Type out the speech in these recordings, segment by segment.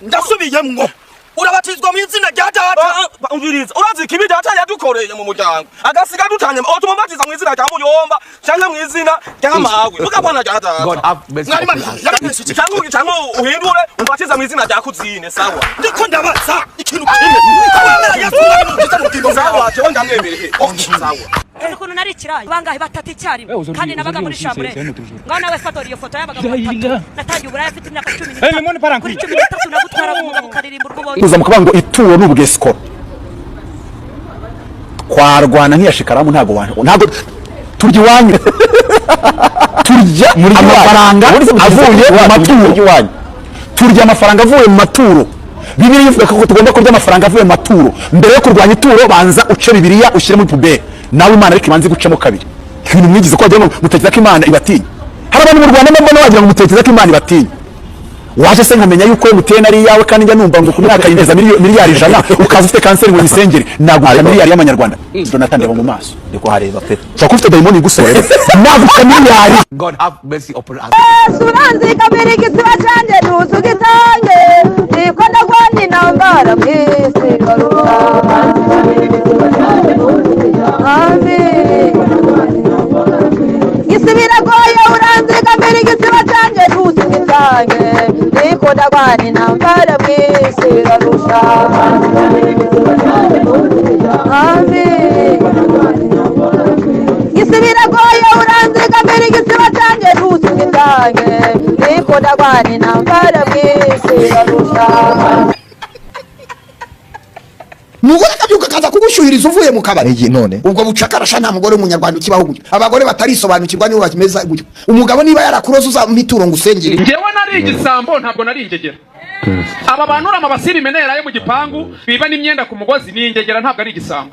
Ndasubiyemwo. Urabatizwa mu izina rya data. Umviriza, urazi ikibi data yadukoreye mu muryango. Agasiga dutanye, otumubatiza mu izina rya Muyomba canke mu izina rya Mawe. Mugabana rya data. God have mercy Mwari upon mari us. yarabeshye. Canke uhindure umbatiza mu izina rya kuzine, sawa. Ndiko ndabaza ikintu kimwe. Wemera Yesu umwami n'umukiza mu bugingo bwawe? Sawa, jewe ndamwemereye. Okay. Sawa. Ukuntu nari ikirayi bangahe batatu icyarimwe kandi nabaga muri chambre ngaho nawe fadori iyo foto y'abagabo batatu natangiye uburaya afite imyaka 13 kuri 13 nagutwaraga umugabo ukaririmba urwo ubonye. Kuza mukavuga ngo ituro n'ubwesikoro twarwana nk'iyashikaramu, ntago wantu ntago turya iwanyu, turya amafaranga avuye mu maturo iwanyu, turya amafaranga avuye mu maturo. Bibiliya ivuga ko tugomba kurya amafaranga avuye mu maturo. Mbere yo kurwanya ituro banza uce Bibiliya ushyire muri pubere, nawe Imana ariko ibanze gucamo kabiri. Ibintu mwigize ko wagira ngo mutekereza ko Imana ibatinya. Hari abantu mu Rwanda mbona wagira ngo mutekereza ko Imana ibatinya. Waje se nkamenya yuko MTN ari iyawe, kandi njya numva ngo ku myaka yinjiza miliyari 100, ukaza ufite kanseri ngo nyisengere, naguca miliyari y'amanyarwanda. Jonathan, ndeba mu maso. Ndiko hareba pe. Ushobora kuba ufite dayimoni igusohora, naguca miliyari. God have mercy upon us. Yesu uranzigamira igisiba cyanjye ntuzugitange, niko ndagwanye intambara mu isi baruta. Amen. Gisibiragoye uranzigamira igisiba cyanjye ntuzugitange, niko ndagwanye intambara mu isi barusha. Amen. Gisibiragoye uranzigamira igisiba cyanjye ntuzugitange, niko ndagwanye intambara mu isi barusha. Umugore akabyuka akaza kugushyuhiriza uvuye mu kabari. None ubwo bucakarasha nta mugore w'umunyarwanda ukibaho gutyo. Abagore batarisobanukirwa nibo bakimeza gutyo. Umugabo niba yarakuroze uzampa ituro ngo usengere. Njyewe nari igisambo, ntabwo nari ingegera. Aba bantu urama basiba imenera yo mu gipangu biba n'imyenda ku mugozi ni ingegera, ntabwo ari igisambo.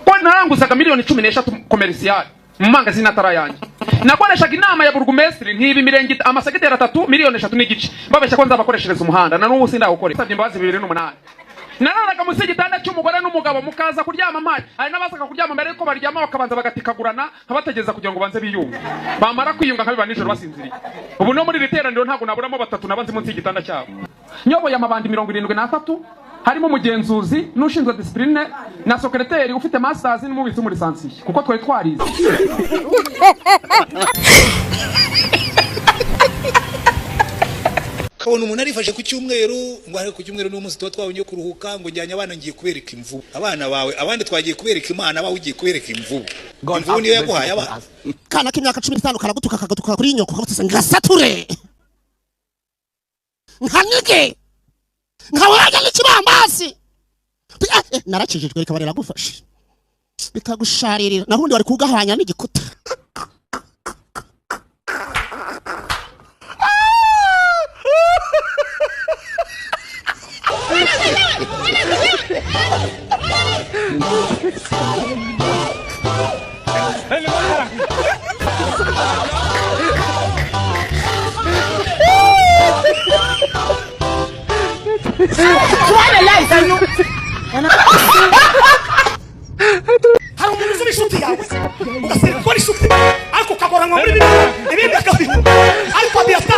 Ko naranguzaga miliyoni 13 komerisiyali mu mangazini atari ayanjye. Nakoreshaga inama ya burugumesitiri nkiba imirenge amasegiteri 3 miliyoni 3.5 babeshya ko nzabakoreshereza umuhanda, na n'ubu sindawukora. Nsabye imbabazi 2008. Nararaga munsi y'igitanda cy'umugore n'umugabo mukaza kuryama mpari. Hari n'abazaga kuryama mbere yuko baryama bakabanza bagatikagurana nkabategereza kugira ngo banze biyunge. Bamara kwiyunga nkabiba nijoro basinziriye. Ubu no muri iri teraniro ntabwo naburamo batatu nabanze munsi y'igitanda cyabo. Nyoboye amabandi 73 harimo umugenzuzi n'ushinzwe discipline na secretary ufite masters n'umubitsi w'umurisansiye kuko twari twarize. Kabona umuntu arifashe ku cyumweru ngo ari ku cyumweru n'umunsi tuba twabonye kuruhuka, ngo njyanye abana ngiye kubereka imvubu. Abana bawe abandi twagiye kubereka Imana, abawe ugiye kubereka imvubu. Imvubu niyo yaguhaye abana. Kana k'imyaka 15 karagutuka kagatukaka kuri nyoko kagutse ngasature nkanige nkawuranya n'ikibambasi. Narakijijwe reka bareragufashe bikagusharirira, nahundi wari kugahwanya n'igikuta. Hari umuntu uzi inshuti yawe ugasanga ko ari inshuti ariko ukagoranwa muri bimwe ibindi akabiha, ariko Abiyata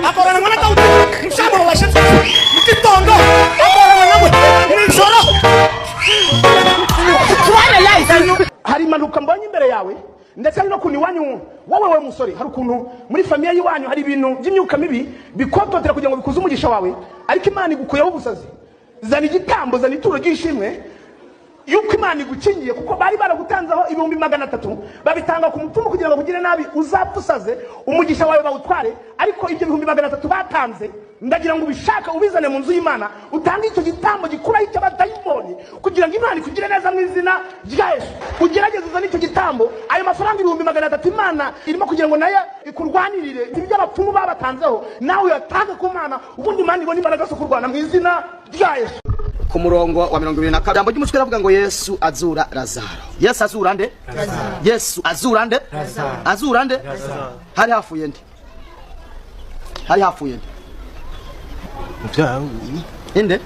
agoranwa na Dawudi mushamubabaje mu gitondo, agoranwa nawe mw'ijoro. Hari impanuka mbonye imbere yawe, ndetse hari no kuntu iwanyu wowe we musore, hari ukuntu muri famiye y'iwanyu hari ibintu by'imyuka mibi bikototera kugira ngo bikuze umugisha wawe, ariko Imana igukuyeho ubusazi. Zana igitambo, zana ituro ry'ishimwe yuko Imana igukingiye, kuko bari baragutanzeho 300,000 babitanga ku mupfumu kugira ngo bakugire nabi, uzapfa usaze umugisha wawe bawutware. Ariko ibyo 300,000 batanze ndagira ngo ubishaka ubizane mu nzu y'Imana, utange icyo gitambo gikuraho icy'abadayimoni kugira ngo Imana ikugire neza mu izina rya Yesu. Ugerageze uzane icyo gitambo, ayo mafaranga 300,000 Imana irimo kugira ngo nayo ikurwanirire ibyo abapfumu babatanzeho, nawe uyatange ku Mana, ubundi Imana ibone imbaraga zo kurwana mu izina rya Yesu. Ku murongo wa 22 jambo ry'umutwe ravuga ngo Yesu azura Lazaro. Yesu azura nde? Yesu azura nde? Azura nde? Hari hafuye nde? Hari hafuye nde? Inde?